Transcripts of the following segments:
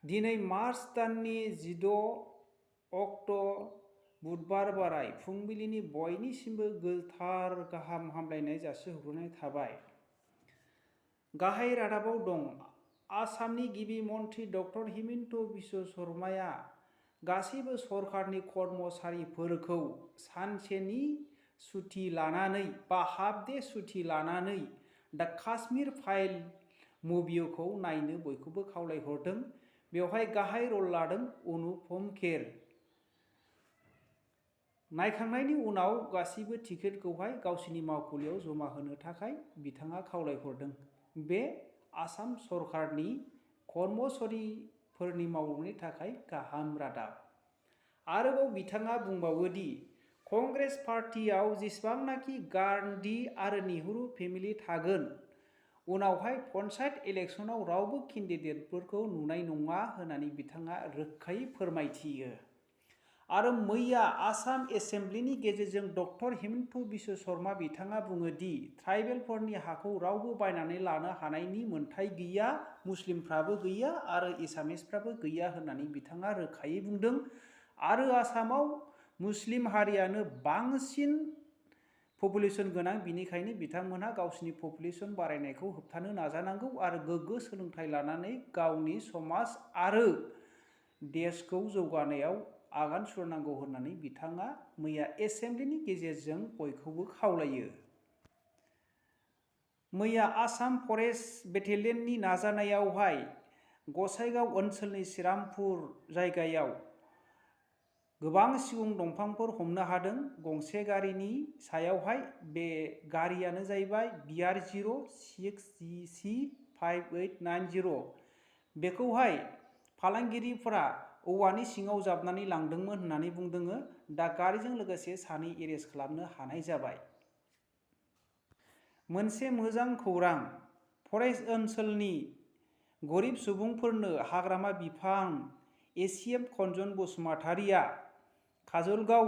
दिनै मार्च दाननि 16 अक्ट' बुधबार बाराय फुंबिलिनि बयनिसिमबो गोथार गाहाम हामलायनाय जासिहरनाय थाबाय। गाहाय रादाबाव दं आसामनि गिबि मन्थ्रि डक्टर हिमन्त बिश्व शर्माया गासैबो सरकारनि कर्मचारिफोरखौ सानसेनि सुथि लानानै बा हाफ डे सुथि लानानै दा काश्मीर फाइल मुभिखौ नायनो बयखौबो खावलायहरदों। बेवहाय गाहाय रल लादों अनुपम खेर। नायखांनायनि उनाव गासैबो टिकेटखौहाय गावसिनि मावखुलियाव जमा होनो थाखाय बिथाङा खावलायहरदों। बे आसाम सरकारनि कर्मचारिफोरनि मावनायनि थाखाय गाहाम रादाब। आरोबाव बिथाङा बुंबावोदि कंग्रेस पार्टियाव जेसेबांनाखि गान्धी आरो नेहरू फेमिलि थागोन उनावहाय पन्चायत इलेक्शनाव रावबो केन्डिडेटफोरखौ नुनाय नङा होननानै बिथाङा रोखायै फोरमायथियो। आरो मैया आसाम एसेम्ब्लिनि गेजेरजों डक्टर हिमन्त बिश्व शर्मा बिथाङा बुङोदि ट्राइबेलफोरनि हाखौ रावबो बायनानै लानो हानायनि मोन्थाय गैया, मुस्लिमफ्राबो गैया आरो एसामिसफ्राबो गैया होननानै बिथाङा रोखायै बुंदों। आरो आसामाव मुस्लिम हारियानो बांसिन पपुलेसन गोनां, बिनिखायनो बिथांमोनहा गावसिनि पपुलेसन बारायनायखौ होबथानो नाजानांगौ आरो गोग्गो सोलोंथाइ लानानै गावनि समाज आरो देशखौ जौगानायाव आगान सुरनांगौ होननानै बिथाङा मैया एसेम्ब्लिनि गेजेरजों बयखौबो खावलायो। मैया आसाम फरेस्ट बेटेलियननि नाजानायावहाय गसाइगाव ओनसोलनि श्रीरामपुर जायगायाव गोबां सिगुं दंफांफोर हमनो हादों गंसे गारिनि सायावहाय। बे गारियानो जाहैबाय BR06GC5890। बेखौहाय फालांगिरिफोरा औवानि सिङाव जाबनानै लांदोंमोन होननानै बुंदों। दा गारिजों लोगोसे सानै एरेस्ट खालामनो हानाय जाबाय। मोनसे मोजां खौरां, फरेस्ट ओनसोलनि गरिब सुबुंफोरनो हाग्रामा बिफान एसिएफ खनजन बसुमतारिया काजलगाव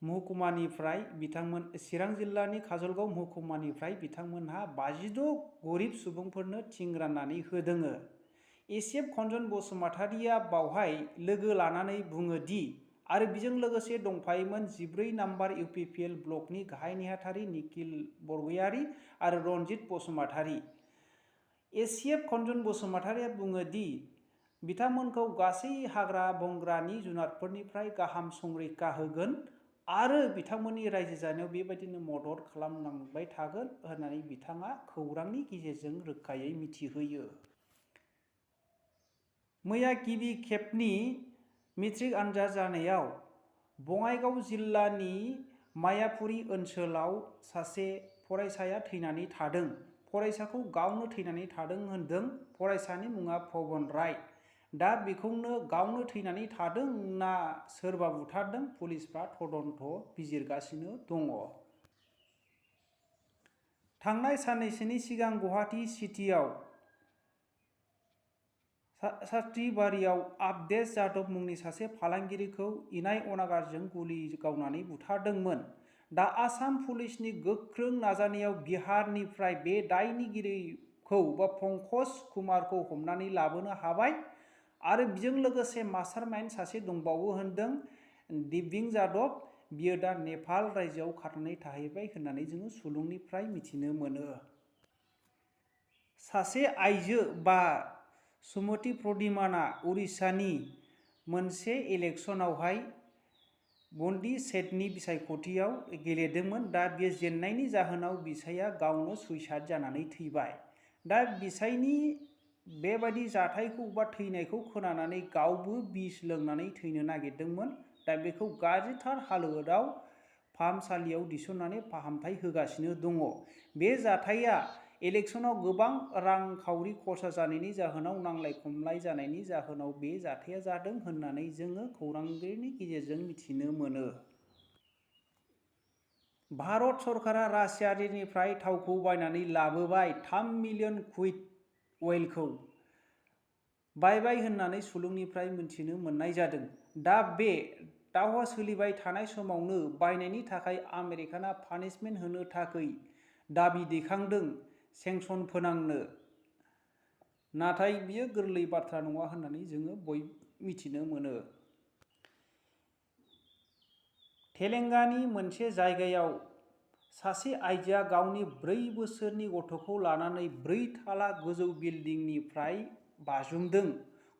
महकुमानिफ्राय चिरां जिल्लानि काजलगाव महकुमानिफ्राय बिथांमोनहा 56 गरिब सुबुंफोरनो थिं राननानै होदों। एसिएफ खनजन बसुमतारिया बावहाय लोगो लानानै बुङोदि आरो बेजों लोगोसे दंफायोमोन 14 नम्बर इउपिपिएल ब्लकनि गाहाय नेहाथारि निखिल बरगयारी आरो रनजित बसुमतारी। एसिएफ खनजन बसुमतारिया बुङोदि बिथांमोनखौ गासै हाग्रा बंग्रानि जुनारफोरनिफ्राय गाहाम संरैखा होगोन आरो बिथांमोननि रायजो जानायाव बेबायदिनो मदद खालामलांबाय थागोन होननानै बिथाङा खौरांनि गेजेरजों रोखायै मिथिहोयो। मैया गिबि खेबनि मेट्रिक आनजाद जानायाव बङाइगाव जिल्लानि मायापुरी ओनसोलाव सासे फरायसाया थैनानै थादों। फरायसाखौ गावनो थैनानै थादों होनदों। फरायसानि मुङा पवन राय। दा बेखौनो गावनो थैनानै थादों ना सोरबा बुथारदों पुलिसफ्रा तदन्त बिजिरगासिनो दङ। थांनाय साननैसोनि सिगां गुवाहाटी सिटियाव सात्रिबारियाव आबदेश जाधव मुंनि सासे फालांगिरिखौ इनाय अनागारजों गुलि गावनानै बुथारदोंमोन। दा आसाम पुलिसनि गोख्रों नाजानायाव बिहारनिफ्राय बे दायनिगिरिखौ बा पंकज कुमारखौ हमनानै लाबोनो हाबाय। आरो बेजों लोगोसे मास्टारमाइन्ड सासे दंबावो होनदों twidwng जाधव। बियो दा नेपाल रायजोआव खारनानै थाहैबाय होननानै जोङो सुलुंनिफ्राय मिथिनो मोनो। सासे आइजो बा सुमति प्रदिमाना उरिष्यानि मोनसे इलेक्शनावहाय बन्दी सेटनि बिसायख'थियाव गेलेदोंमोन। दा बियो जेननायनि जाहोनाव बिसाया गावनो सुइसाइड जानानै थैबाय। दा बिसायनि बेबायदि जाथायखौ बा थैनायखौ खोनानानै गावबो बिस लोंनानै थैनो नागिरदोंमोन। दा बेखौ गाज्रिथार हालोदाव फाहामसालियाव थिसननानै फाहामथाय होगासिनो दङ। बे जाथाया इलेक्शनाव गोबां रांखावरि खरसा जानायनि जाहोनाव नांलाय खमलाय जानायनि जाहोनाव बे जाथाया जादों होननानै जोङो खौरांगिरिनि गेजेरजों मिथिनो मोनो। भारत सरकारा रासियानिफ्राय थावखौ बायनानै लाबोबाय 3 मिलियन क्रुड अइलखौ बायबाय होननानै सुलुंनिफ्राय मिथिनो मोननाय जादों। दा बे दावहा सोलिबाय थानाय समावनो बायनायनि थाखाय आमेरिकाना पानिशमेन्ट होनो थाखाय दाबि दैखांदों सेंसन फोनांनो। नाथाय बियो गोरलै बाथ्रा नङा होननानै जोङो मिथिनो मोनो। तेलेंगानानि मोनसे जायगायाव सासे आइजोआ गावनि 4 बोसोरनि गथ'खौ लानानै 4 थाला गोजौ बिल्डिंनिफ्राय बाज्रुमदों।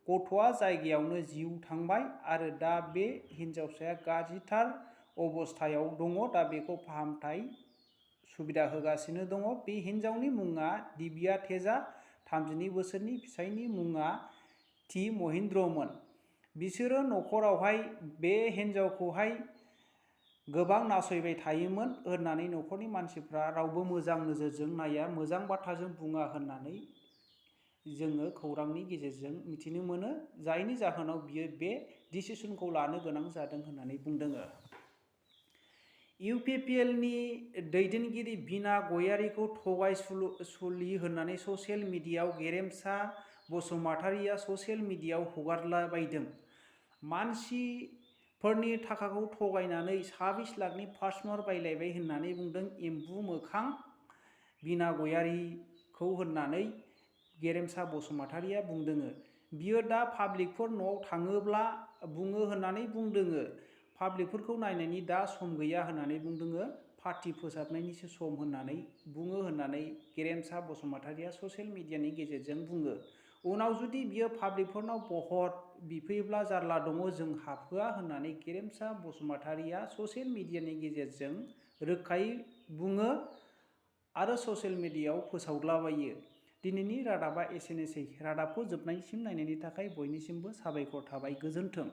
गथ'आ जायगायावनो जिउ थांबाय आरो दा बे हिनजावसाया गाज्रिथार अबस्थायाव दङ। दा बेखौ फाहामथाय सुबिदा होगासिनो दङ। बे हिनजावनि मुङा दिव्या तेजा, 32 बोसोरनि, फिसायनि मुङा टि महेन्द्रमोन। बिसोरो नखरावहाय बे हिनजावखौहाय गोबां नासयबाय थायोमोन होननानै नखरनि मानसिफ्रा रावबो मोजां नोजोरजों नाया, मोजां बाथ्राजों बुङा होननानै जोङो खौरांनि गेजेरजों मिथिनो मोनो। जायनि जाहोनाव बियो बे डिसिसनखौ लानो गोनां जादों होननानै बुंदों। इउपिपिएलनि दैदेनगिरि बिना गयारिखौ थगायसुलि होननानै ससियेल मिडियायाव गेरेमसा बसुमतारिया ससियेल मिडियायाव हगारलाबायदों। मानसिफोरनि थाखाखौ थगायनानै 26 लाखनि फार्स्टमार बायलायबाय होननानै बुंदों एम्बु मोखां बिना गयारिखौ होननानै गेरेमसा बसुमतारिया बुंदों। बियो दा पाब्लिकफोर न'आव थाङोब्ला बुङो होननानै बुंदों। पाब्लिकफोरखौ नायनायनि दा सम गैया होननानै बुंदों। पार्टि फोसाबनायनिसो सम होननानै बुङो होननानै गेरेमसा बसुमतारिया ससियेल मिडियानि गेजेरजों बुङो। उनाव जुदि बियो पाब्लिकफोरनाव भट बिफैयोब्ला जारला दङ, जों हाबहोआ होननानै गेरेमसा बसुमतारिया ससियेल मिडियानि गेजेरजों रोखायै बुङो आरो ससियेल मिडियायाव फोसावलाबायो। दिनैनि रादाबा एसेनोसै। रादाबखौ जोबनायसिम नायनायनि थाखाय बयनिसिमबो साबायखर थाबाय। गोजोन्थों।